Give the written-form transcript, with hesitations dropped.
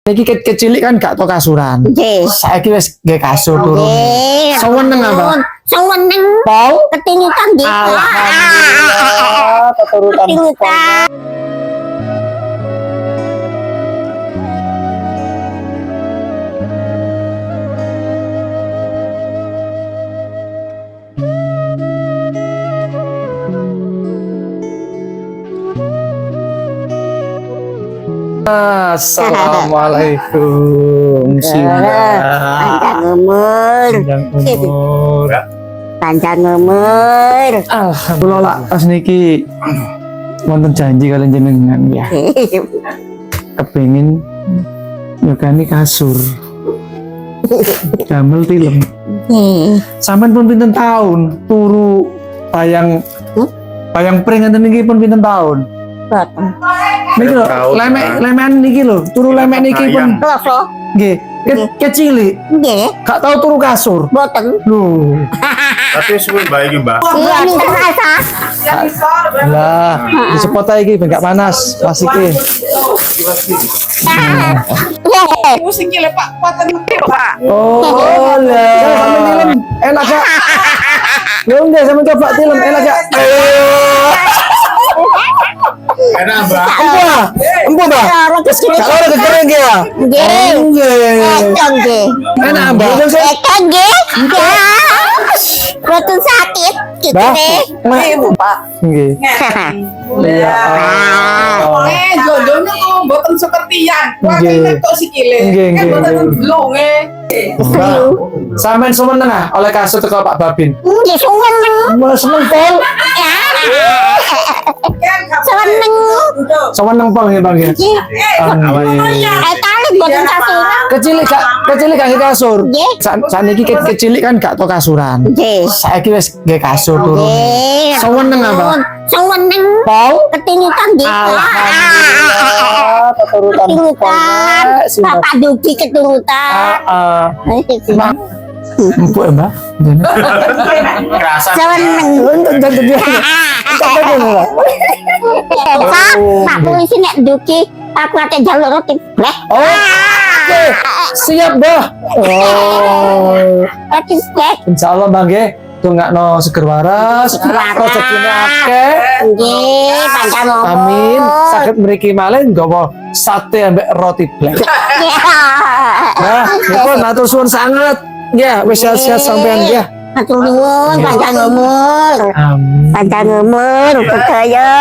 Niki kecilik kan gak tau kasuran. Nggih. Saiki wis nggih kasur turu. Nggih. Seneng apa? Seneng. Pol. Ketinutan nggih. Alhamdulillah keturutan. Ketinutan. Assalamualaikum. Simbah. Panjang umur. Panjang umur. Panjang umur. Alhamdulillah lah pas niki wonten janji kalian jenengan ya. Kepengin nyukani kasur. Damel tilem. Nggih. Sampean pun pinten tahun turu bayang Hmm? bayang pring ngenten niki pun pinten tahun? Boten. Niki lho, Tahun, lemek Pak. lemekan niki lho, turu lemek niki pun Kloso. nggih, kecilik, Nggih. gak tau turu kasur. Boten. Lho. Tapi suwe mbak iki, Mbak. Iya minta rasa. Lah, disepot ae iki ben gak panas plastike. Nggih. Pusing gila Pak, kuatan Pak. Oh, lah. Sampe tilem, enak gak? Lho nggih, sampe coba tilem, enak gak? Enak, Mbak. Empuh, empuh, Mbak. Loro kecilik. Gak loro kekering nggih ya? Nggih. Nggih. Eto nggih. Enak, Mbak. Eto nggih. Ya. Boten sakit gitu Mbak. deh. Ibu Pak. Nggih. Iya. Eh, jodohnya kok mboten sepertian. Kuatan Nggih. kok sikile. Nggih, Kan nggih, mboten nggih. blonge. Mbak, sampean seneng ah oleh kasur teko Pak Babin. Nggih seneng. Malah seneng pol. Kan Seneng. Seneng pol nggih, Bang ya. Nggih. Nggih. Eh kali boten kasuran. Kecilik gak nggih kasur. Nggih. Saniki kecilik kan gak tau kasuran. Nggih. Saiki wis nggih kasur turu. Nggih. Seneng apa? Seneng. Pol. Ketinutan nggih. Alhamdulillah keturutan. Ketinutan. Bapak Duki keturutan. Heeh. Mbak. Empuk ya, Mbak. Kerasa. Seneng. Enten enten dia. Pak, Pak polisi nek Duki aku ate jaluk roti bleh. Oke, siap, Mbah. Oh. Roti bleh. Insyaallah Mbah nggih, dongakno seger waras, Seger waras. rezekine akeh. Nggih, panjang umur. Amin. Saged mriki malih nggawa sate ambek roti black. Nah, nipun matur suwun sanget. Ya, wis sehat-sehat sampean ya. Matur nuwun, panjang umur. Amin. Panjang umur, sedaya.